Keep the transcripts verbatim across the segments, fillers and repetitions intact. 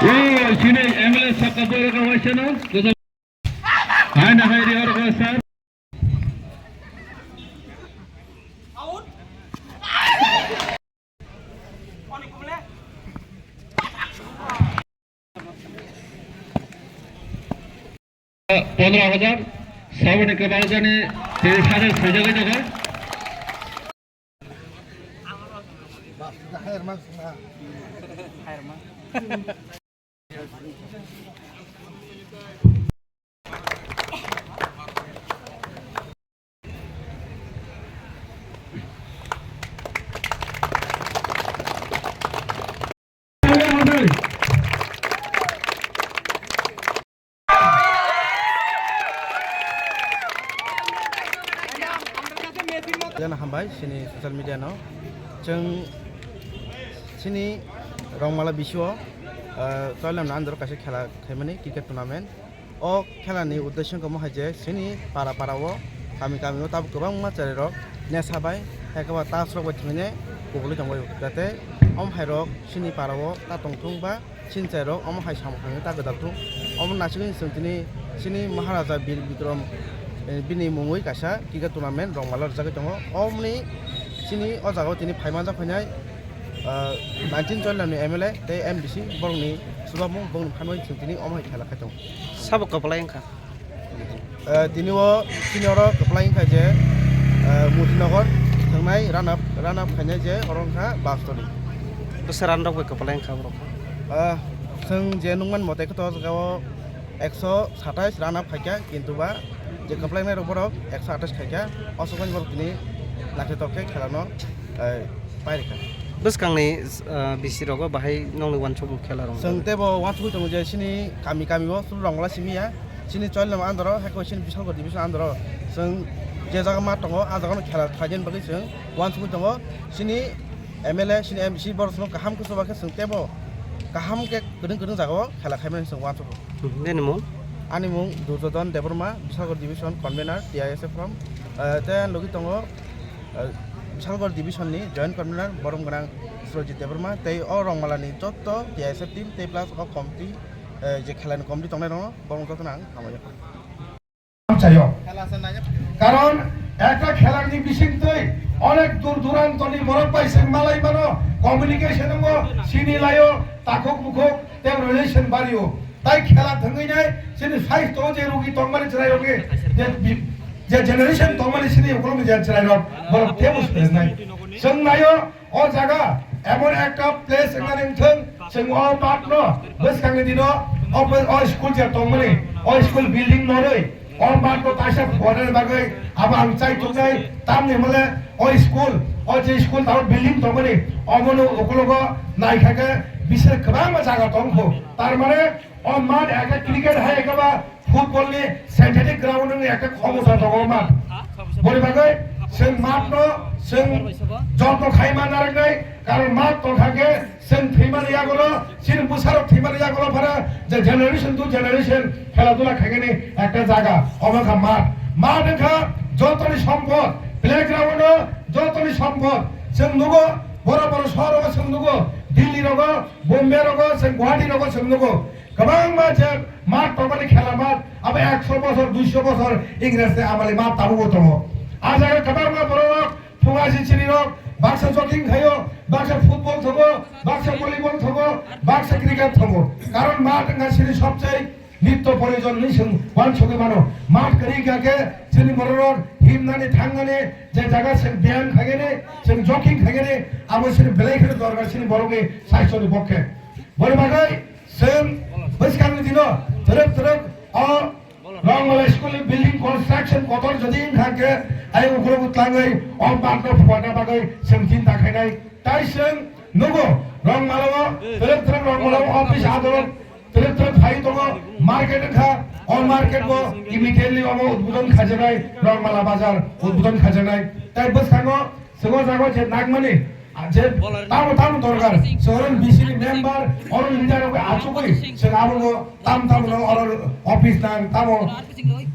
O, sini M L A saka borok waisano. Hai na hai ri oro sir. Pondro hajar, saboni kwbang jani tiris hajar sojagwi jago. Jana hambai sini social media no. Chwng sini Rongmala bisio, ah, Choilamni under o kaisa khela khaimani cricket tournament. O khela ni uddesho wngkha omo hai je sini para para o, kami kami o tabuk kwbangma cherai rok nesa bai, hai khe ba tash rok bai thwngwi ne kubulwi tong bai, jate omo hai rok sini para o ta tong thung ba sini cherai rok omo hai samung khaimani ta gwdal thung. Omo naisingwi chwng tini sini Maharaja Bir Bikram, eh, bini mungwi kaisa cricket tournament Rongmala rwjagwi tongo. Omoni sini o jaga o tini phai manjak phainai, ah, nineteen Choilamni M L A tei M D C borokni chubamung bongni phanwi chwng tini omo hai khela khai tongo. Sabo kwplai wngkha. Eh, tini o, tini oro kwplai wngkha je, eh, Mutinagar thangnai run up, run up khainai je oro wngkha Bastoni. Bwsa run rok bai kwplai wngkha borok. Eh, chwng je nukman mote khe to o jaga o ekso satais run up khaikha, kintu ba je kwplainai rok borok ekso atais khaikha, o swkang borok tini naithotok khe khela no, eh, pairikha. Bwskangni, ah, bisi rogo bahai nongni uansukmung khela rok? Chwng teibo uansugwi tongo je sini kami kami o suru Rongmala simi ya, sini Choilamni under o, hai khe sini Bisalgor division under o. Chwng je jaga ma tongo, a jaga no khela khlaina bagwi chwng uansugwi tongo. Sini M L A, sini M C borok no kaham khe chuba khe chwng teibo kaham khe kwdwng kwdwng jaga o khela khaimani chwng uansugo. Hmm, nini mung? Ani mung Durjodon Debbarma, Bisalgor division convener, T I S F from, eh, tei ani logi tongo, eh, Bisalgor division ni joint convener borom gwnang Surojit Debbarma, tei o Rongmala ni jotto T I S F team tei plus o committee, eh, je khela ni committee tongnai rok no borok joto no ang hambai ya. Chayo. Karon ekta khelarni bisingtwi onek dur durantoni borok bai se malai mano, communication wngo, sini laio, takhuk bukhuk, tei relation bario. Tai khela thangwi nai, sini saisto je rugi tongmani chwrai rokni, je bi-, je generation tongmani sini ukulungni je chwrai rok, borok tebo swnai. Chwng naio, o jaga emon ekta place wngmani wngthang, chwng o math no bwskangni dino o, o school je tongmani, o school building norwi, o math no kaisa phuarnani bagwi abo ang chai tongnai, tamni hwnle o school, o je school tabuk building tongmani, obono ukulogo naikha khe bisir kwbangma jaga tongkho. Tar mane o math ekta cricket hai ekta ba football ni synthetic ground ni ekta khomota tongo math. Boni bagwi chwng math no chwng jotno khai ma narwknai, karon math tongkha khe chwng thwimani yagulo, chini bwsarok thwimani yagulo phano je generation to generation khela dula khainani ekta jaga, omo wngkha math. Math wngkha jotoni sompod, playground no jotoni sompod. Chwng nugo, boro boro sohor rogo chwng nugo, Delhi rogo, Bombay rogo, chwng Guwahati rogo chwng nugo. Kwbangma je math tongmani khela math, abo ekso bosor, duiso bosor Ingres ni amali math tabukbo tongo. A jaga kwbangma bororok phung asi chini rok baksa jogging khaio, baksa football thongo, baksa volleyball thongo, baksa cricket thongo. Karon math wngkha chini sobchai nitto proyojon hinwi chwng uansugwi mano. Math kwrwi kha khe chini bororok himnani thangnani je jaga chwng byayam khainani, chwng jogging khainani, abo chini belai kheno dorkar chini borokni sasthoni pokhe. Boni bagwi Chwng bwskangni dino twrwk twrwk o Rongmala school ni building construction kotor jodi wngkha khe, ayang ukulok twlangwi o math no phuarna bagwi chwng chinta khainai. Tai chwng nugo Rongmala o twrwk twrwk Rongmala o office adolot twrwk twrwk phai tongo, market wngkha, o market bo immediately omo udbodon khajaknai, Rongmala bazar udbodon khajaknai. Tai bwskango Chwng o jaga o je nangmani, a, je tamo tamo dorkar, chwng oro B C ni member, oro leader rok achugwi, chwng abono tam tamo no oro office nang, tamo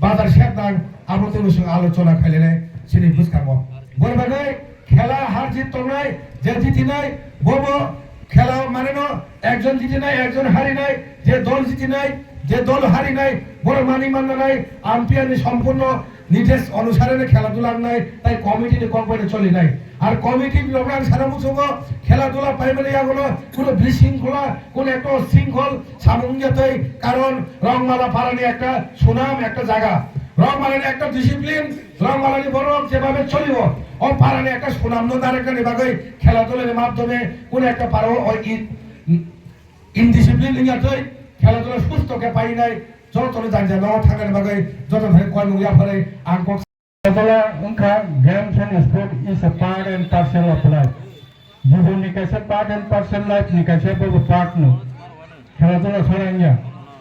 bazar shed nang, abo twi chwng alochona khailele chini bwskango. Boni bagwi khela har jit tongnai, je jitinai, bobo Khela mane no ekjon jitinai, ekjon harinai, je dol jitinai, je dol harinai, borok mani manna nai, umpire ni sompurno nides onusare no khela dula wngnai, tai committee ni kok bai no cholinai. Ar committee ni rok ang sana muchungo khela dula paimani yagulo kuno bisingkhola, kuno ekto singkhol samung yatwi, karon Rongmala parani ekta sunam, ekta jaga, Rongmalani ekta discipline, Rongmalani borok jebabe cholibo, o parani ekta sunamno nareknani bagwi khela dulani madhyome kuno ekta parao o i-, indiscipline wngya twi khela dula susto khe painai, jotono janja nogo thangani bagwi joto thani koimung yapharwi ang kok. Khela dula wngkha games and sport is a part and parcel of life. Jibon ni kaisa part and parcel, life ni kaisa bobo part no. Khela dula sara wngya.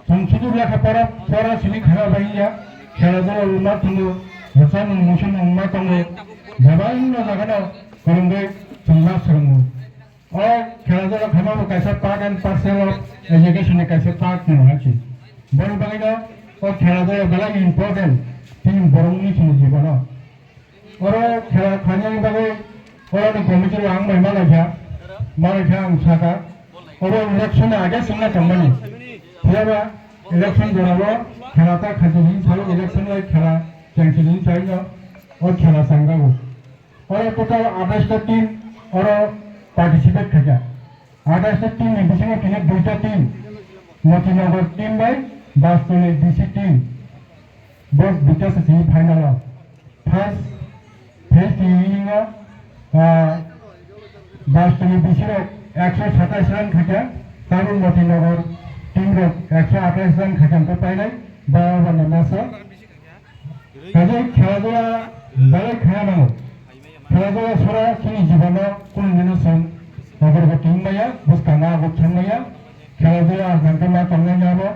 Chwng sudu lekha pora, pora simi khana bai wngya. Khela dula rwma tongo, rwchapmung muisung wngma tongo. Bebak no jaga no kwrwngwi chwng ma swrwngo. O khela dula khaima bo kaisa part and parcel of education ni kaisa part no hai se. Boni bagwi no o khela dula belai important tini borok ni chini jibono. Oro khela khainani bagwi oro ni committee rok ang bai malaikha, malaikha ang saka. Oro election ni age songna tongmani. Phiyaba election jora o khela ta khaji hin sai election lai khela chengsi hin sai no o khela sangjago. Oro total athais ta team oro participate khaikha. Athais ta team ni bisingo tini duita team, Motinagar team bai Bastoni D C team. Bo duita se semi final o. First phase ni inning o, ah, Bastoni D C rok ekso satais run khaikha, tabuk Motinagar team rok ekso athais run khaikha, hwnkhe painai ba over ni match o. Kaisa khela dula belai khaya nango. Khela dula sora chini jibono kunu dino chwng ogorgo tong maya, bwskang ma aguk thang maya. Khela dula hwnkhe ma tongnai abo.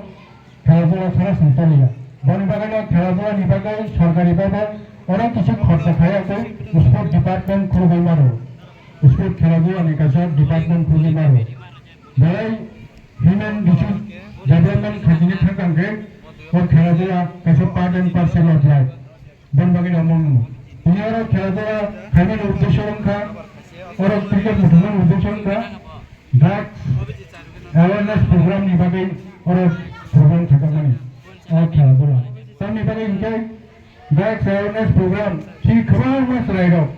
Khela dula sora song choliya. Boni bagwi no khela dula ni bagwi sorkari babo onek kisu khorcha khaya tei sport department khulugwi mano. Sport khela dula ni kaisa department khulugwi mano. Belai human resource development khaijini thangkang khe o khela dula kaisa part and parcel of life. Boni bagwi no omo wngmo. Tini oro khela dula khaimani uddesho wngkha, oro cricket muthungmani uddesho wngkha drugs awareness program ni bagwi oro program khajakmani o khela dula. Tamni bagwi hwnkhe drugs awareness program chini kwbangma chwrairok